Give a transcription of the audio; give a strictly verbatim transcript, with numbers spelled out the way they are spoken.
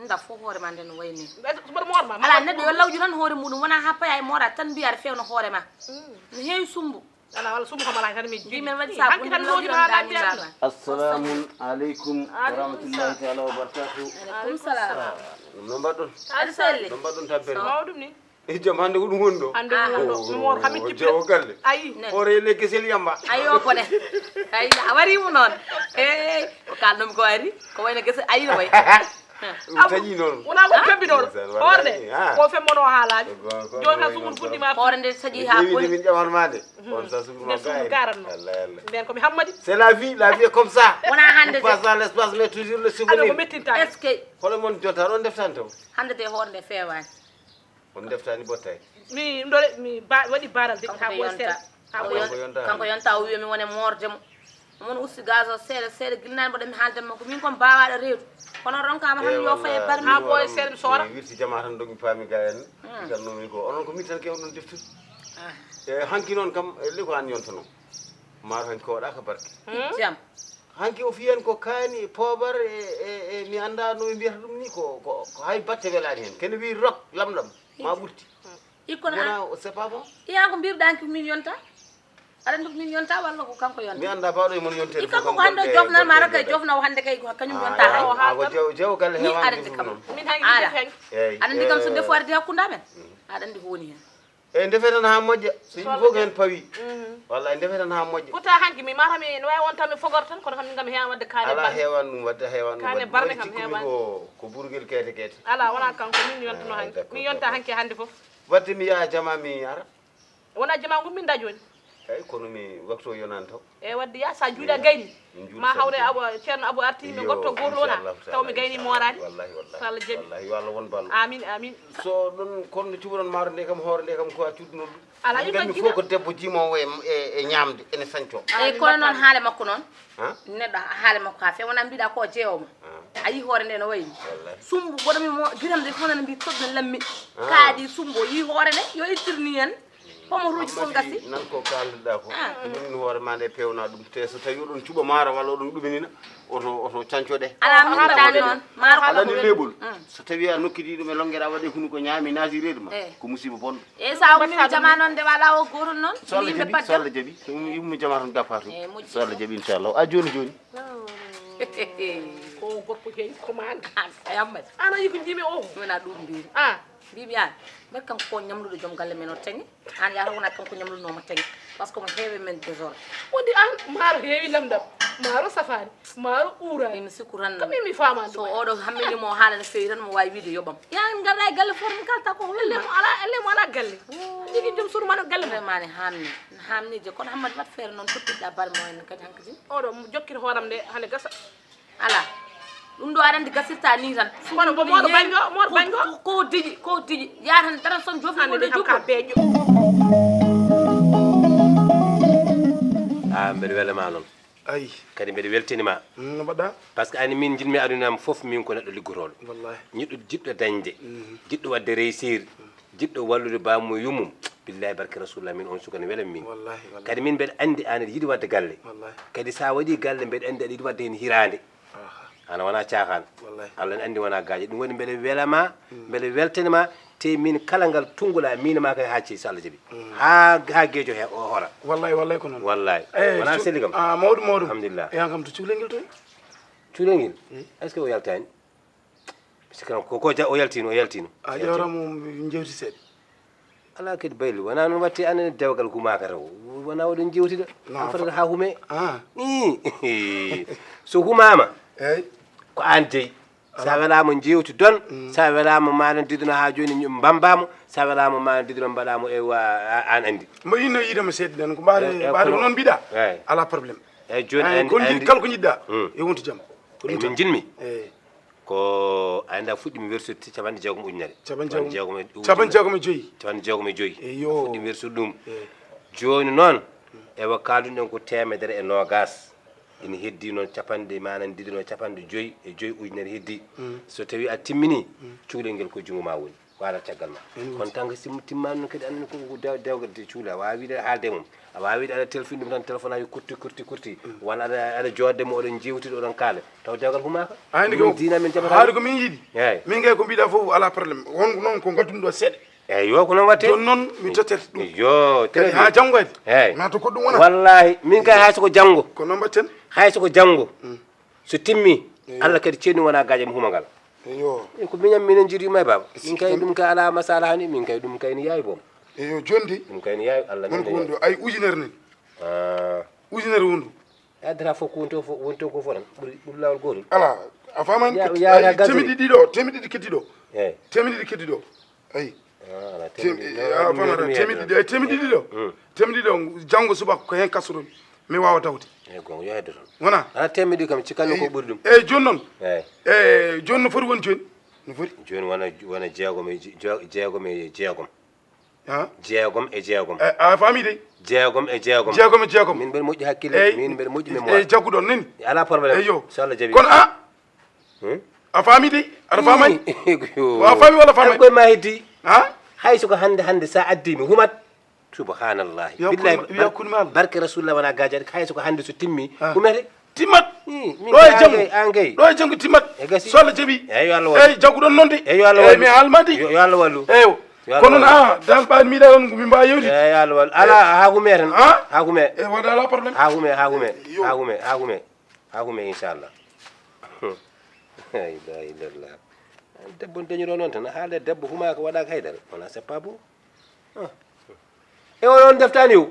Nda fof hoore ma nde no wayi ni. Mbaɗa moor ma. Ala, neɗɗo yo lawƴu tan hoore muɗum, wona ha paya e moora tan mbiya aɗa fewna hoore ma. No heewi sumbu. Ala, walla sumbu kam ala tan mi. Mbi men waɗi sa hanki tan lawƴu ma ala mbiya. Assalamu aleykum wa rahmatullahi taala wa barakatuh. Aleykum salam. Ɗum no mbaɗɗon? Aɗa selli? No mbaɗɗon tampere? Mawɗum ni. E jam, hannde ko ɗum woni ɗo? Hannde ko ɗum woni ɗo. Mi won kam mi jippira. Jawo galle. Ayi. Hoore le gesel yamba. Ayi o bone. Ayi a wari mo noon. Eey, ko kalɗum ko ari. Ko wayno gesel ayi no way. Ɗum taƴi noon. Wona ko pembi ɗo. Hoore nde. Ko femmono haalaaji. Jooni tan sukuru fuɗɗi ma. Hoore nde taƴi ha boni. Min ƴaman ma nde. On sa sukuru ma garan. Nden ko mi hammadi. C'est la vie, la vie est comme ça. Wona hannde. Passe dans l'espace mais toujours le souvenir. Ado ko mettinta. Est-ce que. Hono mon jota ɗon deftani taw. Hannde de hoore nde feewaani. On deftaani bottaani. Mi ɗore mi ba waɗi baral de. Kanko ha de ɓooy yonta. Seeɗa. Ha ɓooy. Kanko yonta. Kanko yonta o wiyo mi wone moorde mo. Mon usti gaz o seeɗa seeɗa gilnaani mboɗo mi haalde makko min kon baawaaɗo reedu. Kono ronkaama tan yo faye barmi. Ha ɓooy seeɗa mi soora. Mi wirti jama tan dogi paami ga en. Gannomi ko onon ko min tan ke on ɗon deftude. E hanki noon kam e le ko an yontono. Maaro hanki ko waɗaaka barke. Jam. Hanki o fiyan ko kaani poobar e e e mi annda no ɓe mbiyata ɗum ni ko ko ko hay batte welaani heen kene wii rok lamɗam ma ɓurti. Ikkono wona o c'est pas bon. Iya ko mbirɗanki min yonta. Aɗa anndi ko min yonta walla ko kanko yonta mi annda bawɗo e mon yonteede ikka koko hannde o jofnanma ara kay jofnawo hannde kay ko kañum yonta hay. Awa jaw jaw galle hewan aɗa anndi kam. Min hanki ala. Aɗa anndi kam so ndefu arde hakkunde amen. Aɗa anndi ko woni heen. Eyi ndefe tan haa moƴƴa so yimɓe fof ko heen pawi. Wallay ndefe tan haa moƴƴa. Pourtant hanki mi mata mi no wawi wonta mi fogor tan kono kam min kam hewan wadde kaane ala barmi. Hewan ɗum wadde hewan ɗum kaane barmi kam hewan. Ko ko burgel keete keete. Ala wona kanko min yontuno hanki min yonta hanki hannde fof. Wadde mi yaha jama mi ara. Wona jama ngu min da joni. Eyi kono mi waktu o yonani taw. E wadde ya sa juuɗa gayni ma hawre abo ceerno abo artini mi gotto goto wona taw mi gayni morani. Wallahi wallahi so allah jaaɓi wallahi yo allah won ballo amin amin. So ɗon kono no cuɓanon maaro nde kam hoore nde kam ko a cudduno ɗum ala yimɓe fof ko debbo jimowo e e ñamde ene sanco. Eyi kono noon haale makko noon neɗɗo haale makko ha fewa wona mbiɗa ko jeewo ma a yi hoore nde no wayni sumbu boɗomi mo giram de fof nana mbi toɗna lammi kaaɗi sumbu o yi hoore nde yo ittirni hen. Pomoruuji fof ngasi nan ko kalduɗa ko min hoore ma nde pewna ɗum te so tawi oɗon cuɓa maaro walla oɗon ɗuminina oto oto cancoɗe. Ala min tan noon maaro ko alani leɓol. So tawi a nokkidi ɗum e longere a waɗi hunu ko ñaami naati reedu ma ko musiba bonɗo. E sa ummi jama noon nde wala o goto noon so allah jaaɓi so allah jaaɓi so ummi jama tan gappa to so allah jaaɓi inchallah a joni joni. Ko gorko jeyi commande. Ayamma ana yi ko jimi o wona ɗum mbimi a mbimi an mbaɗ kanko ko ñamluɗo joom galle men o taŋi. An yata wona kanko ñamlunoma taŋi parce que mo heewi men désordre. Wonde an maaro heewi lamdam maaro safaani maaro uuraani mi sikku tan kami mi faamaani so oɗo hammini mo haala no feewi tan mo wawi wiide yoɓam ya en garɗa e galle fof min kalta ko lelle mo ala elle mo ala galle jigi joom suudu ma no galle mo remani hamni hamni je kono hammadi wat feere noon tottiɗɗa bal mo en kadi hankadi oɗo jokkita hooram nde hande gasa. Ala ɗum ɗo aɗa anndi gasirta ni tan kono ko moɗo bañgo moɗo bañgo ko diƴi ko diƴi ya tan dara son jofni moɗo jokko beeƴo. A mbeɗa welama noon ayi kadi mbeɗa weltanima no mbaɗɗa par ce que ani min jiɗmi aduna am fof min ko neɗɗo liggotooɗo wallahi jiɗɗo dañde jiɗɗo waɗde réussir jiɗɗo wallude bamum e yummum billahi barke rasulullah min on suka ne welam min kadi min mbeɗa andi an aɗa yiɗi wadde galle kadi sa waɗi galle mbeɗa andi aɗa yiɗi wadde hen hirande ana wona cakan allah ne andi wona gaaƴe ɗum waɗi mbeɗa welama mbeɗa weltanima te min kala ngal tunngula min ma kay hacci so allah jaaɓi ha ha guejo he o hoora wallahi wallahi ko noon wallahi wona selli kam mawɗum mawɗum alhamdulillah yan kam to cukalel ngel toon cukalel ngel est ce que o yaltani Parce que ko ko ja o yaltino o yaltino. A ƴewramo jewti seeɗa. Ala kadi bayli wona noon watti anen dewgal humaka taw wona oɗon jewtida. Afata ha hume. I so humama. Eyyi. Ko an jeyi. Sa welama jewti don sa welama maɗa didino ha joni mbambamo sa welama maɗa didino mbaɗamo e wa an andi. Mo yinno yidemo seeɗa nden ko mbaɗe mbaɗe ko noon mbiɗa. Ala problème. Eyyi joni andi kala ko jiɗɗa yo wontu jaam. Ko ɗum min jinmi. Eyyi. Ko ayda fuɗɗimi wersude capanɗe jeegom ujunere capanɗe jeegom e joyi capanɗe jeegom e joyi eyo fuɗɗimi wersude ɗum jooni noon ewa kalduɗen ko temedere e nogas ina heddi noon capanɗe manan didino capanɗe joyi e joyi ujunere heddi so tawi a timmini cukalel ngel ko junngo ma woni Waɗat caggal ma. Kono tan ko si timmaani noon kadi, anndi ko, ko dew-, dewgal de cuula, a waawaa wiide aɗa haalde e mum. A waawaa wiide aɗa telfini ɗum tan, téléphone aji kurti, kurti, kurti. Walla aɗa, aɗa jooɗde mo, oɗon njeewtida, oɗon kaala. Taw dewgal humaaka. Anndi ko diina men jaɓata. Haade ko min yiɗi. Eeyi. Min kay ko mbiɗa fof alaa problème. Won noon ko ngadduɗo seeɗa. Eeyi, yo ko noon waɗte. Jooni noon mi tottete ɗum. Yo, kadi très bien. Haa janngo kadi. Eeyi. Maa to goɗɗum wona. Wallaahi, min kay hay so ko janngo. Ko noon mbaɗten. Hay so ko janngo. So timmi, eeyo, Allah kadi ceerni wona gaajo mi humangal. Eeyo. E ko miñam minen jiidu ma e baaba. Min kay ɗum kay alaa masala hani, min kay ɗum kay ni yaawi boom. Eeyo, jooni de. Ɗum kay ni yaawi Allah. Won ko wondu ay ujunere nen. Ah. Ujunere wondu. Addata fof ko wonto fof, wonto ko fof tan. Ɓuri, ɓuri laawol gootol. Ala, a faamaani. Ya, ko ya, ay, ya, gazoli. Teemedde ɗiɗi ɗo, teemedde ɗiɗi keddi ɗo. Eeyi. Teemedde ɗiɗi keddi ɗo. Ayi. Ah, ala, teemedde, teemedde, ah, mi faamata, teemedde ɗiɗi, ay, teemedde ɗiɗi ɗo. Teemedde ɗiɗi ɗo, janngo subaka ko heen kasromi. Mi waawa dawde. Eeyi, goonga, yo heddo toon. Wona? Ala, teemedde ɗiɗi kam, cikkanno ko ɓuri ɗum. Eeyi, jooni noon. Eeyi. Eeyi, jooni no foti won jooni? No foti? Jooni wona, wona jeegom e je-, je-, jeegom e jeegom. Ha? Jeegom e jeegom. Eeyi, a faami de? Jeegom e jeegom. Jeegom e jeegom. Min mbeɗa moƴƴi hakkille, eeyi, min mbeɗa moƴƴi mémoire. Eeyi, jagguɗon nani? Ala problème. Eeyo. So Allah jaɓi. Kono a Hmm? A faami de? Aɗa faama? Ii, yo. A faami walla faama? An koye ma heddi. Ha? Hay so ko hannde, hannde sa addi mi humat. Subhanallahi. Yo billahi, kun-, yo bar-, kun mal. Barke Rasulullah wona gaajaade. Hay so ko hannde so timmi, ah, humete. Timmat. Ii, min ɗo e janngo. An kay, an kay. Ɗo e janngo timmat. E gasi. So Allah jaɓi. Eeyi, yo Allah wallu. Eeyi, jagguɗon noon de. Eeyi, yo Allah wallu. Eeyi, mi haalma de. Yo, yo Allah wallu. Eeyo. Yo Allah wallu. Kono na, dal ɓaani miɗa on ko min mbaawi yewtide. Eeyi, yo Allah wallu. Ala, ha hume tan. Ha? Ha hume. E wada ala problème. Ha hume, ha hume. Yo. Ha hume, ha hume. Ha hume, inchallah. La ilaha illallah. Debbo no dañiroo noon tan, haala debbo humaaka, waɗaaka haydara. Wona, c'est pas bon. Ah. E o ɗon deftaani o.